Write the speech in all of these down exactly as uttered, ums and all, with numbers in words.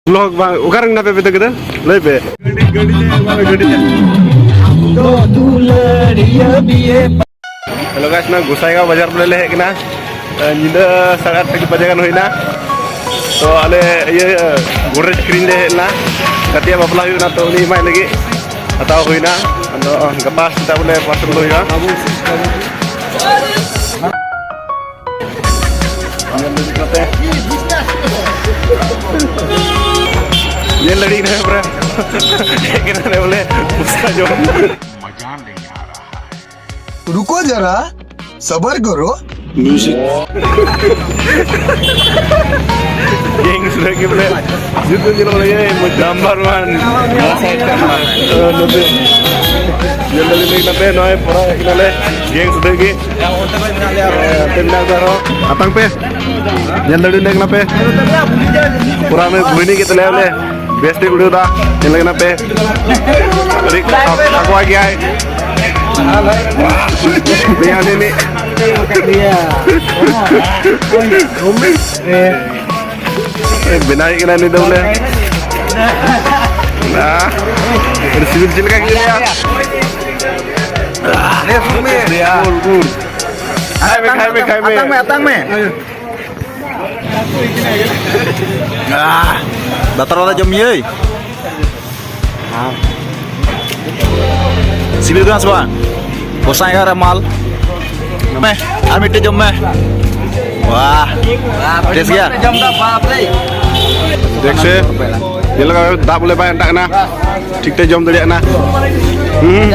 Blog ᱵᱟᱝ, ᱚᱠᱟᱨᱮ ᱢᱮᱱᱟᱜ ᱯᱮ ᱟᱯᱮ ᱫᱚ ᱠᱤᱫᱟᱹ? ᱞᱟᱹᱭ ᱯᱮ᱾ ᱜᱟᱹᱰᱤ ᱛᱮ, ᱜᱟᱹᱰᱤ ᱛᱮ᱾ ᱦᱮᱞᱳ ᱜᱟᱭᱥ, ᱱᱚᱣᱟ ᱜᱚᱸᱥᱟᱭᱜᱟᱸᱣ ᱵᱟᱡᱟᱨ ᱵᱚᱞᱮ ᱞᱮ ᱦᱮᱡ ᱠᱟᱱᱟ᱾ ᱧᱤᱫᱟᱹ ᱥᱟᱲᱮ ᱟᱴ ᱵᱟᱡᱮ ᱜᱟᱱ ᱦᱩᱭᱱᱟ᱾ ᱛᱚ ᱟᱞᱮ ᱤᱭᱟᱹ ᱜᱳᱫᱨᱮᱡᱽ ᱠᱤᱨᱤᱧ ᱞᱮ ᱦᱮᱡ ᱞᱮᱱᱟ᱾ ᱜᱟᱛᱮᱭᱟᱜ ᱵᱟᱯᱞᱟ ᱦᱩᱭᱩᱜ ᱠᱟᱱᱟ, ᱛᱚ ᱩᱱᱤ ᱮᱢᱟᱭ ᱞᱟᱹᱜᱤᱫ ᱦᱟᱛᱟᱣ ᱦᱩᱭᱱᱟ᱾ ᱟᱫᱚ ᱜᱟᱯᱟ ᱥᱮᱛᱟᱜ ᱵᱚᱞᱮ ᱯᱟᱨᱥᱮᱞ ᱫᱚ ᱦᱩᱭᱩᱜᱼᱟ᱾ ᱧᱮᱞ ᱫᱟᱲᱮᱭᱟᱜ ᱠᱟᱱᱟ ᱯᱩᱨᱟᱹ᱾ ᱦᱮᱡ ᱠᱟᱱᱟ ᱞᱮ ᱵᱚᱞᱮ ᱯᱷᱩᱪᱠᱟ ᱡᱚᱢ᱾ रुको जरा, सबर करो। ᱜᱮᱝᱥ ᱨᱮᱜᱮ ᱵᱚᱞᱮ ᱡᱩᱛ ᱧᱮᱞᱚᱜ ᱞᱟᱹᱜᱤᱫ ᱱᱟᱢᱵᱟᱨ ᱚᱣᱟᱱ᱾ ᱱᱚᱣᱟ ᱥᱟᱭᱤᱰ ᱠᱷᱚᱱ ᱢᱟ᱾ ᱛᱚ, ᱱᱚᱛᱮ ᱧᱮᱞ ᱫᱟᱲᱮ ᱞᱟᱹᱜᱤᱫ ᱱᱚᱛᱮ ᱱᱚᱜᱼᱚᱭ ᱯᱚᱨᱟ ᱦᱮᱡ ᱠᱟᱱᱟᱞᱮ ᱜᱮᱝᱥ ᱨᱮᱜᱮ᱾ ᱦᱮᱸ, ᱚᱱᱛᱮ ᱢᱮᱱᱟᱜ ᱞᱮᱭᱟ ᱟᱨᱦᱚᱸ᱾ ᱦᱟᱛᱟᱝ ᱯᱮ᱾ ᱧᱮᱞ ᱫᱟᱲᱮ ᱞᱟᱹᱜᱤᱫ ᱠᱟᱱᱟ ᱯᱮ᱾ ᱯᱩᱨᱟ ᱱᱩᱭ ᱵᱩᱦᱤᱱᱤ ᱜᱮ ᱛᱟᱞᱮᱭᱟ ᱵᱚᱞᱮ᱾ ᱵᱮᱥ ᱴᱷᱤᱠ ᱩᱰᱟᱹᱣ ᱫᱟ᱾ ᱧᱮᱞ ᱠᱟᱱᱟ ᱯᱮ᱾ ᱟᱹᱰᱤ ᱠᱷᱟᱠᱚᱣᱟ ᱜᱮᱭᱟᱭ᱾ ᱵᱮᱭᱟᱱ ᱮᱱᱮᱡ᱾ ᱵᱮᱱᱟᱣ ᱦᱩᱭᱩᱜ ᱠᱟᱱᱟ ᱱᱤᱛ ᱫᱚ ᱵᱚᱞᱮ᱾ ᱟᱹᱰᱤ ᱥᱤᱵᱤᱞ ᱪᱮᱫ ᱞᱮᱠᱟ ᱜᱮ ᱞᱟᱹᱭᱟ? ᱜᱩᱲ, ᱜᱩᱲ᱾ ᱠᱷᱟᱭ ᱢᱮ, ᱠᱷᱟᱭ ᱢᱮ, ᱠᱷᱟᱭ ᱢᱮ᱾ ᱟᱛᱟᱝ ᱢᱮ, ᱟᱛᱟᱝ ᱢᱮ᱾ ᱟᱦ, ᱵᱟᱛᱟᱨ ᱵᱟᱞᱟ ᱡᱚᱢ ᱤᱭᱟᱹᱭ᱾ ᱥᱤᱵᱤᱞ ᱠᱟᱱᱟ ᱥᱮ ᱵᱟᱝ? ᱜᱚᱸᱥᱟᱭᱜᱟᱸᱣ ᱨᱮ ᱢᱟᱞ᱾ ᱢᱮ, ᱟᱨ ᱢᱤᱫᱴᱮᱡ ᱡᱚᱢ ᱢᱮ᱾ ᱣᱟᱦ, ᱵᱮᱥ ᱜᱮᱭᱟ᱾ ᱡᱚᱢ ᱫᱟ ᱵᱟᱯ ᱨᱮ᱾ ᱫᱮᱠᱷ ᱥᱮ, ᱪᱮᱫ ᱞᱮᱠᱟ ᱫᱟᱜ ᱵᱚᱞᱮ ᱵᱟᱭ ᱟᱱᱴᱟᱜ ᱠᱟᱱᱟ᱾ ᱴᱷᱤᱠ ᱛᱮ ᱡᱚᱢ ᱫᱟᱲᱮᱭᱟᱜ ᱠᱟᱱᱟ᱾ ᱦᱩᱸ᱾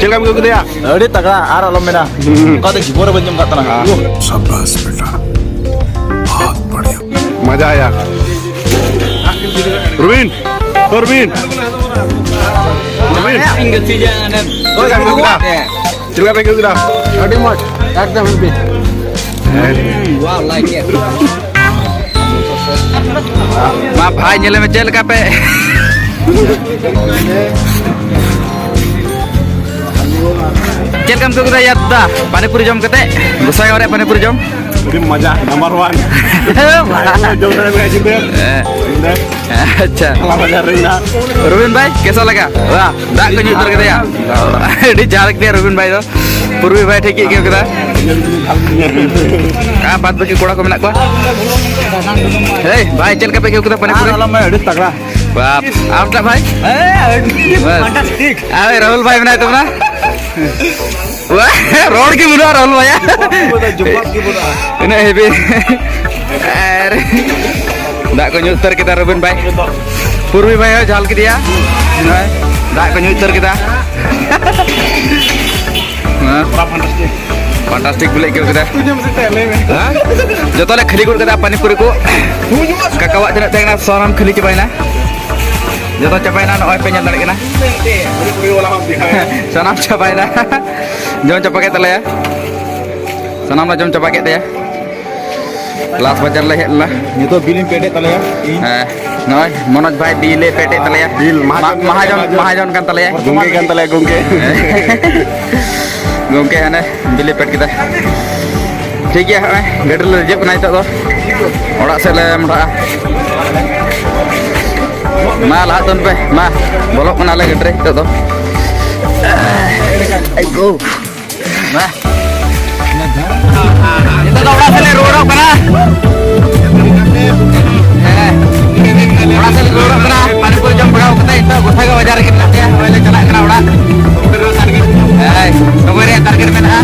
ᱪᱮᱫ ᱞᱮᱠᱟᱢ ᱟᱹᱭᱠᱟᱹᱣ ᱠᱮᱫᱮᱭᱟ? ᱟᱹᱰᱤ ᱛᱟᱜᱲᱟ, ᱟᱨ ᱟᱞᱚᱢ ᱢᱮᱱᱟ᱾ ᱦᱩᱸ᱾ ᱚᱠᱟ ᱫᱚ ᱡᱤᱵᱚᱱ ᱨᱮ ᱵᱟᱹᱧ ᱡᱚᱢ ᱠᱟᱜ ᱛᱟᱦᱮᱱᱟ᱾ ᱥᱟᱵᱟᱥ ᱵᱮᱴᱟ, ᱵᱚᱦᱩᱛ ᱵᱟᱲᱤᱭᱟ᱾ ᱢᱟᱡᱟ ᱟᱭᱟ᱾ ᱨᱩᱵᱤᱱ, ᱚ ᱨᱩᱵᱤᱱ᱾ ᱨᱩᱵᱤᱱ᱾ ᱪᱮᱫ ᱞᱮᱠᱟ ᱯᱮ ᱟᱹᱭᱠᱟᱹᱣ ᱠᱮᱫᱟ? ᱟᱹᱰᱤ ᱢᱚᱡᱽ, ᱮᱠᱫᱚᱢ ᱦᱮᱵᱤ᱾ ᱢᱟ ᱵᱷᱟᱭ, ᱧᱮᱞᱮ ᱢᱮ ᱪᱮᱫ ᱞᱮᱠᱟ ᱯᱮ᱾ ᱪᱮᱫ ᱞᱮᱠᱟᱢ ᱟᱹᱭᱠᱟᱹᱣ ᱠᱮᱫᱟ ᱭᱟ ᱫᱟ, ᱯᱟᱱᱤᱯᱩᱨᱤ ᱡᱚᱢ ᱠᱟᱛᱮ? ᱜᱚᱸᱥᱟᱭᱜᱟᱸᱣ ᱨᱮ ᱯᱟᱱᱤᱯᱩᱨᱤ ᱡᱚᱢ? ᱟᱹᱰᱤ ᱢᱚᱡᱟ, ᱱᱟᱢᱵᱟᱨ ᱳᱣᱟᱱ᱾ ᱡᱚᱢ ᱫᱟᱲᱮ ᱢᱮ ᱡᱩᱫᱟᱹ᱾ ᱦᱮᱸ᱾ ᱟᱪᱪᱷᱟ᱾ ᱦᱚᱞᱟ ᱵᱟᱡᱟᱨ ᱨᱮ ᱢᱮᱱᱟᱜᱼᱟ᱾ ᱨᱚᱵᱤᱱ ᱵᱷᱟᱭ, ᱠᱮᱥᱟ ᱞᱟᱜᱟ? ᱣᱟᱦ, ᱫᱟᱜ ᱠᱚ ᱧᱩ ᱩᱛᱟᱹᱨ ᱠᱮᱫᱟᱭᱟ᱾ ᱟᱹᱰᱤ ᱡᱟᱨ ᱠᱮᱫᱟᱭ ᱨᱚᱵᱤᱱ ᱵᱷᱟᱭ ᱫᱚ᱾ ᱯᱩᱨᱵᱤ ᱵᱷᱟᱭ ᱴᱷᱤᱠ ᱜᱮ ᱟᱹᱭᱠᱟᱹᱣ ᱠᱮᱫᱟ᱾ ᱟᱨ ᱵᱟᱫ ᱵᱟᱹᱠᱤ ᱠᱚᱲᱟ ᱠᱚ ᱢᱮᱱᱟᱜ ᱠᱚᱣᱟ᱾ ᱦᱮᱭ ᱵᱷᱟᱭ, ᱪᱮᱫ ᱞᱮᱠᱟ ᱯᱮ ᱟᱹᱭᱠᱟᱹᱣ ᱠᱮᱫᱟ ᱯᱟᱱᱤᱯᱩᱨᱤ? ᱟᱨ ᱟᱞᱚᱢ ᱢᱮ, ᱟᱹᱰᱤ ᱛᱟᱜᱲᱟ᱾ ᱵᱟᱯ, ᱟᱢ ᱴᱟᱜ ᱵᱷᱟᱭ? ᱦᱮᱸ, ᱟᱹᱰᱤ ᱵᱟᱥ᱾ ᱯᱷᱟᱱᱴᱟᱥᱴᱤᱠ᱾ ᱟᱨ ᱨᱟᱦᱩᱞ ᱵᱷᱟᱭ ᱢᱮᱱᱟᱭ ᱛᱟᱵᱚᱱᱟ᱾ ᱨᱚᱲ ᱜᱮ ᱵᱟᱹᱱᱩᱜᱼᱟ ᱨᱟᱦᱩᱞ ᱵᱷᱟᱭᱟ᱾ ᱡᱚᱵᱟᱵ ᱜᱮ ᱵᱟᱹᱱᱩᱜᱼᱟ᱾ ᱤᱱᱟᱹᱜ ᱦᱮᱵᱤ᱾ ᱟᱨ ᱫᱟᱜ ᱠᱚ ᱧᱩ ᱩᱛᱟᱹᱨ ᱠᱮᱫᱟ ᱨᱚᱵᱤᱱ ᱵᱷᱟᱭ᱾ ᱯᱩᱨᱵᱤ ᱵᱷᱟᱭ ᱦᱚᱸ ᱡᱷᱟᱞ ᱠᱮᱫᱮᱭᱟ᱾ ᱱᱚᱜᱼᱚᱭ, ᱫᱟᱜ ᱠᱚ ᱧᱩ ᱩᱛᱟᱹᱨ ᱠᱮᱫᱟ᱾ ᱦᱮᱸ᱾ ᱯᱷᱟᱱᱴᱟᱥᱴᱤᱠ ᱵᱚᱞᱮ ᱟᱹᱭᱠᱟᱹᱣ ᱠᱮᱫᱟ᱾ ᱡᱚᱛᱚ ᱞᱮ ᱠᱷᱟᱹᱞᱤ ᱜᱚᱫ ᱠᱮᱫᱟ ᱯᱟᱱᱤᱯᱩᱨᱤ ᱠᱚ᱾ ᱠᱟᱠᱟᱣᱟᱜ ᱛᱤᱱᱟᱹᱜ ᱛᱟᱦᱮᱸ ᱠᱟᱱᱟ ᱥᱟᱱᱟᱢ ᱠᱷᱟᱹᱞᱤ ᱪᱟᱵᱟᱭᱮᱱᱟ᱾ ᱡᱚᱛᱚ ᱪᱟᱵᱟᱭᱮᱱᱟ, ᱱᱚᱜᱼᱚᱭ ᱯᱮ ᱧᱮᱞ ᱫᱟᱲᱮᱭᱟᱜ ᱠᱟᱱᱟ᱾ ᱥᱟᱱᱟᱢ ᱪᱟᱵᱟᱭᱮᱱᱟ᱾ ᱡᱚᱢ ᱪᱟᱵᱟ ᱠᱮᱫ ᱛᱟᱞᱮᱭᱟ᱾ ᱥᱟᱱᱟᱢ ᱞᱮ ᱡᱚᱢ ᱪᱟᱵᱟ ᱠᱮᱫ ᱛᱟᱭᱟ᱾ ᱞᱟᱥ ᱵᱟᱡᱟᱨ ᱞᱮ ᱦᱮᱡ ᱞᱮᱱᱟ᱾ ᱱᱤᱛᱚᱜ ᱵᱤᱞ ᱤᱧ ᱯᱮᱰ ᱮᱫ ᱛᱟᱞᱮᱭᱟ ᱤᱧ᱾ ᱦᱮᱸ, ᱱᱚᱜᱼᱚᱭ ᱢᱚᱱᱳᱡᱽ ᱵᱷᱟᱭ ᱵᱤᱞ ᱮ ᱯᱮᱰ ᱮᱫ ᱛᱟᱞᱮᱭᱟ᱾ ᱵᱤᱞ ᱢᱟᱦᱟᱡᱚᱱ, ᱢᱟᱦᱟᱡᱚᱱ, ᱢᱟᱦᱟᱡᱚᱱ᱾ ᱢᱟᱦᱟᱡᱚᱱ ᱠᱟᱱ ᱛᱟᱞᱮᱭᱟ᱾ ᱜᱚᱝᱠᱮ ᱠᱟᱱ ᱛᱟᱞᱮᱭᱟ, ᱜᱚᱝᱠᱮ᱾ ᱜᱚᱝᱠᱮ ᱦᱟᱱᱮ ᱵᱤᱞ ᱮ ᱯᱮᱰ ᱠᱮᱫᱟ᱾ ᱴᱷᱤᱠ ᱜᱮᱭᱟ, ᱦᱚᱸᱜᱼᱚᱭ ᱜᱟᱹᱰᱤ ᱨᱮᱞᱮ ᱫᱮᱡᱚᱜ ᱠᱟᱱᱟ ᱱᱤᱛᱚᱜ ᱫᱚ᱾ ᱚᱲᱟᱜ ᱥᱮᱫ ᱞᱮ ᱢᱚᱦᱰᱟᱜᱼᱟ᱾ ᱢᱟ ᱞᱟᱦᱟ ᱛᱚᱱ ᱯᱮ, ᱢᱟ ᱵᱚᱞᱚᱜ ᱠᱟᱱᱟᱞᱮ ᱜᱟᱹᱰᱤ ᱨᱮ ᱱᱤᱛᱚᱜ ᱫᱚ᱾ ᱟᱭ ᱜᱳ᱾ ᱢᱟ᱾ ᱱᱤᱛᱚᱜ ᱫᱚ ᱚᱲᱟᱜ ᱥᱮᱫ ᱞᱮ ᱨᱩᱣᱟᱹᱲᱚᱜ ᱠᱟᱱᱟ᱾ ᱦᱮᱸ᱾ ᱚᱲᱟᱜ ᱥᱮᱫ ᱞᱮ ᱨᱩᱣᱟᱹᱲᱚᱜ ᱠᱟᱱᱟ᱾ ᱯᱟᱱᱤᱯᱩᱨᱤ ᱡᱚᱢ ᱵᱷᱟᱜᱟᱣ ᱠᱟᱛᱮ ᱱᱤᱛᱚᱜ ᱜᱚᱥᱟᱜᱟᱸᱣ ᱵᱟᱡᱟᱨ ᱨᱮᱜᱮ ᱢᱮᱱᱟᱜ ᱞᱮᱭᱟ᱾ ᱱᱚᱜᱼᱚᱭ ᱞᱮ ᱪᱟᱞᱟᱜ ᱠᱟᱱᱟ ᱚᱲᱟᱜ᱾ ᱦᱮᱸ, ᱥᱚᱢᱚᱭ ᱨᱮᱭᱟᱜ ᱴᱟᱨᱜᱮᱴ ᱢᱮᱱᱟᱜᱼᱟ᱾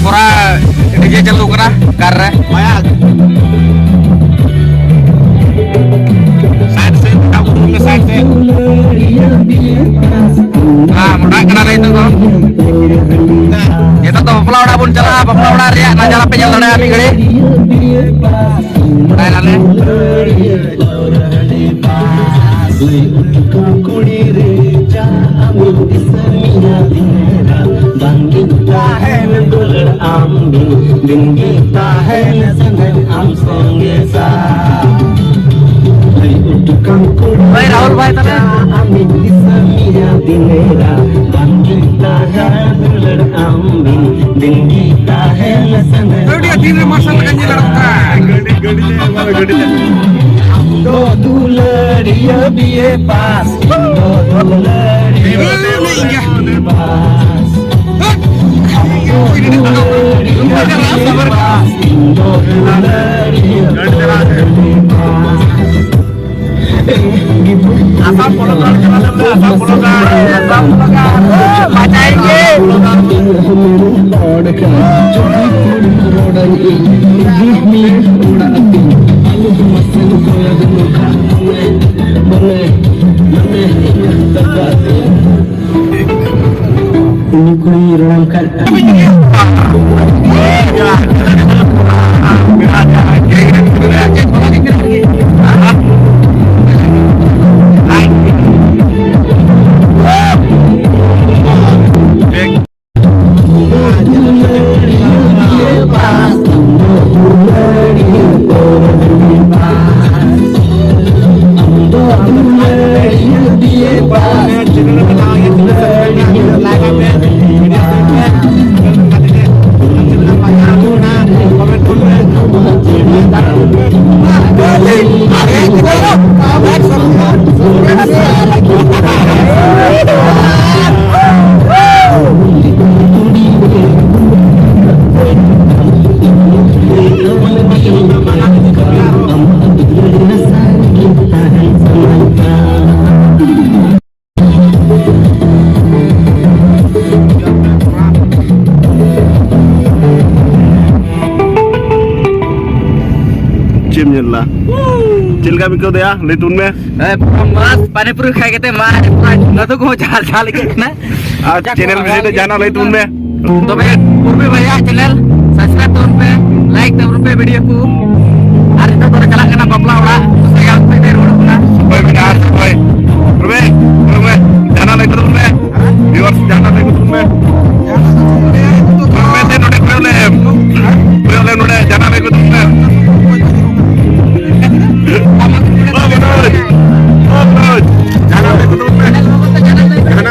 ᱯᱩᱨᱟ ᱰᱤᱡᱮ ᱪᱟᱹᱞᱩ ᱠᱟᱱᱟ ᱠᱟᱨ ᱨᱮ᱾ ᱥᱟᱭᱤᱰ ᱥᱮᱫ, ᱥᱟᱭᱤᱰ ᱥᱮᱫ᱾ ᱦᱮᱸ, ᱢᱚᱰᱟᱜ ᱠᱟᱱᱟᱞᱮ ᱱᱤᱛᱚᱜ ᱫᱚ᱾ ᱱᱤᱛᱚᱜ ᱫᱚ ᱵᱟᱯᱞᱟ ᱚᱲᱟᱜ ᱵᱚᱱ ᱪᱟᱞᱟᱜᱼᱟ᱾ ᱵᱟᱯᱞᱟ ᱚᱲᱟᱜ ᱨᱮᱭᱟᱜ ᱱᱟᱡᱟᱨᱟ ᱯᱮ ᱧᱮᱞ ᱫᱟᱲᱮᱭᱟᱜᱼᱟ ᱢᱤᱫ ᱜᱷᱟᱹᱲᱤᱡ᱾ ᱵᱟᱰᱟᱭ ᱱᱟᱞᱮ᱾ ᱠᱩᱲᱤ ᱨᱮ ᱪᱟ ᱟᱢᱤᱧ ᱫᱤᱥᱟᱹᱭᱟ ᱫᱤᱱ ᱨᱮ ᱵᱟᱝᱜᱤᱧ ᱛᱟᱦᱮᱱ ᱫᱩᱞᱟᱹᱲ ᱟᱢ ᱵᱤᱱ ᱫᱤᱱ ᱜᱮ ᱛᱟᱦᱮᱱ ᱥᱟᱱᱟᱧ ᱟᱢ ᱥᱚᱸᱜᱮ ᱥᱟᱨ᱾ ᱦᱳᱭ, ᱨᱟᱦᱩᱞ ᱵᱷᱟᱭ ᱛᱟᱞᱮ᱾ ᱟᱢᱤᱧ ᱫᱤᱥᱟᱹᱭᱟ ᱟᱹᱰᱤ ᱫᱤᱱ ᱨᱮ ᱢᱟᱨᱥᱟᱞ ᱞᱮᱠᱟ ᱧᱮᱞ ᱧᱟᱢᱚᱜ ᱠᱟᱱ᱾ ᱜᱟᱹᱰᱤ, ᱜᱟᱹᱰᱤ ᱞᱮ ᱮᱢᱟ, ᱜᱟᱹᱰᱤ ᱞᱮ᱾ ᱟᱢ ᱫᱚ ᱫᱩᱞᱟᱹᱲᱤᱭᱟᱹ ᱵᱤ ᱮ ᱯᱟᱥ, ᱤᱧ ᱫᱚ ᱫᱩᱞᱟᱹᱲᱤᱭᱟᱹ ᱵᱤ ᱮ ᱯᱟᱥ᱾ ᱟᱥᱟᱢ ᱵᱚᱞᱚ ᱫᱟᱲᱮ ᱠᱟᱱᱟ ᱞᱮ, ᱟᱥᱟᱢ ᱵᱚᱞᱚ ᱫᱟᱲᱮ, ᱟᱥᱟᱢ ᱵᱚᱞᱚ ᱫᱟᱲᱮ, ᱵᱟᱡᱟᱭᱮᱸᱜᱮ᱾ ᱩᱱᱤ ᱠᱩᱲᱤ ᱨᱚᱲ ᱠᱷᱟᱱ᱾ ᱪᱮᱫ ᱮᱢ ᱧᱮᱞ ᱫᱟ? ᱪᱮᱫ ᱞᱮᱠᱟᱢ ᱟᱹᱭᱠᱟᱹᱣ ᱫᱟ? ᱞᱟᱹᱭ ᱛᱟᱵᱚᱱ ᱢᱮ᱾ ᱦᱮᱸ, ᱯᱩᱨᱟᱹ ᱢᱟᱥ ᱯᱟᱱᱤᱯᱩᱨᱤ ᱠᱷᱟᱭ ᱠᱟᱛᱮ ᱢᱟ ᱯᱩᱨᱟᱹ ᱱᱟᱫᱩ ᱠᱚᱦᱚᱸ ᱡᱷᱟᱞ ᱡᱷᱟᱞ ᱟᱹᱭᱠᱟᱹᱜ ᱠᱟᱱᱟ᱾ ᱟᱨ ᱪᱮᱱᱮᱞ ᱵᱤᱥᱚᱭ ᱛᱮ ᱡᱟᱦᱟᱱᱟᱜ ᱞᱟᱹᱭ ᱛᱟᱵᱚᱱ ᱢᱮ᱾ ᱛᱚᱵᱮ ᱯᱩᱨᱵᱤ ᱵᱷᱟᱭᱟ ᱪᱮᱱᱮᱞ ᱥᱟᱵᱥᱠᱨᱟᱭᱤᱵ ᱛᱟᱵᱚᱱ ᱯᱮ, ᱞᱟᱭᱤᱠ ᱛᱟᱵᱚᱱ ᱯᱮ ᱵᱷᱤᱰᱤᱭᱳ ᱠᱚ᱾ ᱟᱨ ᱱᱤᱛᱚᱜ ᱫᱚᱞᱮ ᱪᱟᱞᱟᱜ ᱠᱟᱱᱟ ᱵᱟᱯᱞᱟ ᱚᱲᱟᱜ, ᱩᱥᱟᱹᱨᱟ ᱜᱮ ᱦᱟᱸᱜ ᱞᱮ ᱨᱩᱣᱟᱹᱲᱚᱜ ᱠᱟᱱᱟ᱾ ᱦᱳᱭ, ᱢᱮᱱᱟᱜᱼᱟ, ᱦᱳᱭ᱾ ᱛᱚᱵᱮ, ᱛᱚᱵᱮ, ᱡᱟᱦᱟᱱᱟᱜ ᱞᱟᱹᱭ ᱛᱟᱵᱚᱱ ᱢᱮ᱾ ᱦᱮᱸ? ᱵᱷᱤᱭᱩᱣᱟᱨᱥ, ᱡᱟᱦᱟᱱᱟᱜ ᱞᱟᱹᱭ ᱛᱟᱵᱚᱱ ᱢᱮ᱾ ᱡᱟᱦᱟᱱᱟᱜ ᱫᱚ ᱪᱮᱫ ᱞᱟᱹᱭᱟ, ᱱᱤᱛᱚᱜ ᱫᱚ ᱢᱮᱱᱛᱮ ᱱᱚᱰᱮ ᱠᱚᱭᱚᱜ ᱞᱮᱢ᱾ ᱦᱮᱸ? ᱠᱚᱭᱚᱜ ᱞᱮᱢ ᱱᱚᱰᱮ, ᱡᱟᱦᱟᱱᱟᱜ ᱞᱟᱹᱭ ᱛᱟᱵᱚᱱ ᱢᱮ᱾ ᱚ, ᱢᱚᱱᱳᱡᱽ, ᱚ, ᱢᱚᱱᱳᱡᱽ, ᱡᱟᱦᱟᱱᱟᱜ ᱞᱟᱹᱭ ᱛᱟᱵᱚᱱ ᱢᱮ᱾ ᱡᱟᱦᱟᱱᱟᱜ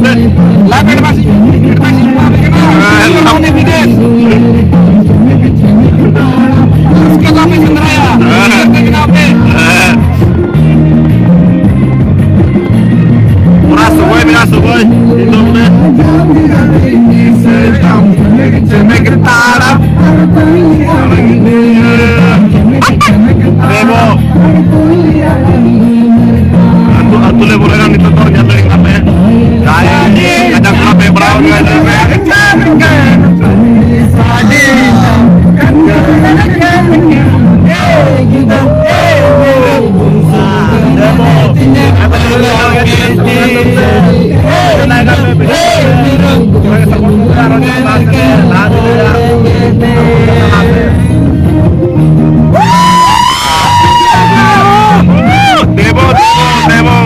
ᱞᱟᱵᱮᱲ ᱵᱟᱥ, ᱵᱟᱥ ᱮᱢᱟ ᱯᱮ ᱠᱟᱱᱟ᱾ ᱦᱮᱸ᱾ ᱢᱚᱱᱮ ᱵᱤᱫᱮᱥ᱾ ᱨᱟᱹᱥᱠᱟᱹ ᱵᱟᱯᱮ ᱥᱮᱸᱫᱽᱨᱟᱭᱟ᱾ ᱦᱮᱸ᱾ ᱨᱟᱹᱥᱠᱟᱹ ᱵᱮᱱᱟᱣ ᱯᱮ᱾ ᱦᱮᱸ᱾ ᱚᱱᱟ ᱥᱚᱢᱚᱭ ᱢᱮᱱᱟᱜᱼᱟ, ᱥᱚᱢᱚᱭ᱾ ᱱᱤᱛᱚᱜ ᱢᱟᱱᱮ ᱪᱮᱢᱮᱠ ᱛᱟᱲᱟᱢ᱾ ᱫᱮᱵᱚ᱾ ᱟᱹᱛᱩ, ᱟᱹᱛᱩ ᱞᱮ ᱵᱚᱞᱚᱭᱮᱱᱟ ᱱᱤᱛᱚᱜ ᱫᱚ, ᱧᱮᱞ ᱫᱟᱲᱮᱭᱟᱜ ᱠᱟᱱ ᱛᱟᱦᱮᱸᱫ᱾ ᱡᱟᱦᱟᱸᱭ ᱠᱟᱡᱟᱠ ᱠᱷᱚᱱᱟᱜ ᱯᱮ ᱵᱟᱲᱟᱣ ᱠᱟᱱᱟ, ᱧᱮᱞ ᱯᱮ᱾ ᱫᱮᱵᱚ᱾ ᱫᱮᱵᱚ, ᱫᱮᱵᱚ, ᱫᱮᱵᱚ᱾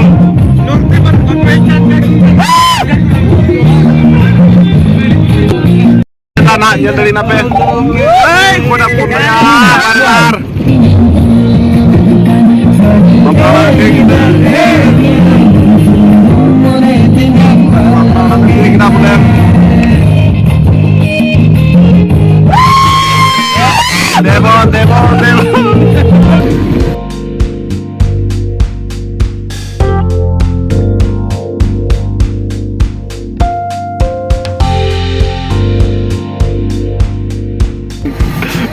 ᱱᱟᱦᱟᱜ ᱧᱮᱞ ᱫᱟᱲᱮᱭᱟᱜ ᱠᱟᱱᱟ ᱯᱮ᱾ ᱮᱭ, ᱠᱚᱲᱟ ᱯᱩᱱᱭᱟ, ᱵᱟᱨ, ᱵᱟᱨ᱾ ᱵᱟᱯᱞᱟ ᱚᱲᱟᱜ ᱴᱷᱤᱠ᱾ ᱵᱟᱯᱞᱟ ᱚᱲᱟᱜ ᱴᱷᱤᱠ ᱠᱮᱫᱟ ᱵᱚᱞᱮ᱾ ᱫᱮᱵᱚ, ᱫᱮᱵᱚ, ᱫᱮᱵᱚ᱾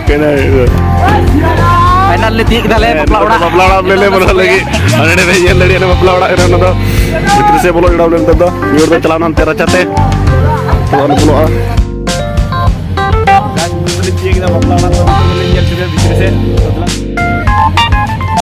ᱠᱟᱱᱟ᱾ ᱯᱷᱟᱭᱱᱟᱞ ᱞᱮ ᱛᱤᱭᱳᱜ ᱠᱮᱫᱟ ᱞᱮ ᱵᱟᱯᱞᱟ ᱚᱲᱟᱜ᱾ ᱵᱟᱯᱞᱟ ᱚᱲᱟᱜ ᱞᱮ, ᱞᱮ ᱵᱚᱞᱚᱜ ᱞᱟᱹᱜᱤᱫ᱾ ᱦᱟᱸᱰᱮ ᱱᱟᱰᱮ ᱧᱮᱞ ᱫᱟᱲᱮᱭᱟᱜᱼᱟ ᱵᱟᱯᱞᱟ ᱚᱲᱟᱜ ᱠᱟᱱᱟ ᱚᱱᱟ ᱫᱚ᱾ ᱵᱷᱤᱛᱨᱤ ᱥᱮᱫ ᱵᱚᱞᱚ ᱪᱟᱞᱟᱣ ᱞᱮᱱ ᱛᱟᱵᱚᱱᱟ᱾ ᱢᱤᱫ ᱦᱚᱲ ᱫᱚ ᱪᱟᱞᱟᱣ ᱱᱟ ᱦᱟᱱᱛᱮ ᱨᱟᱪᱟᱛᱮ᱾ ᱛᱚ ᱟᱞᱮ ᱵᱚᱞᱚᱜᱼᱟ᱾ ᱵᱟᱯᱞᱟ ᱚᱲᱟᱜ ᱫᱚ᱾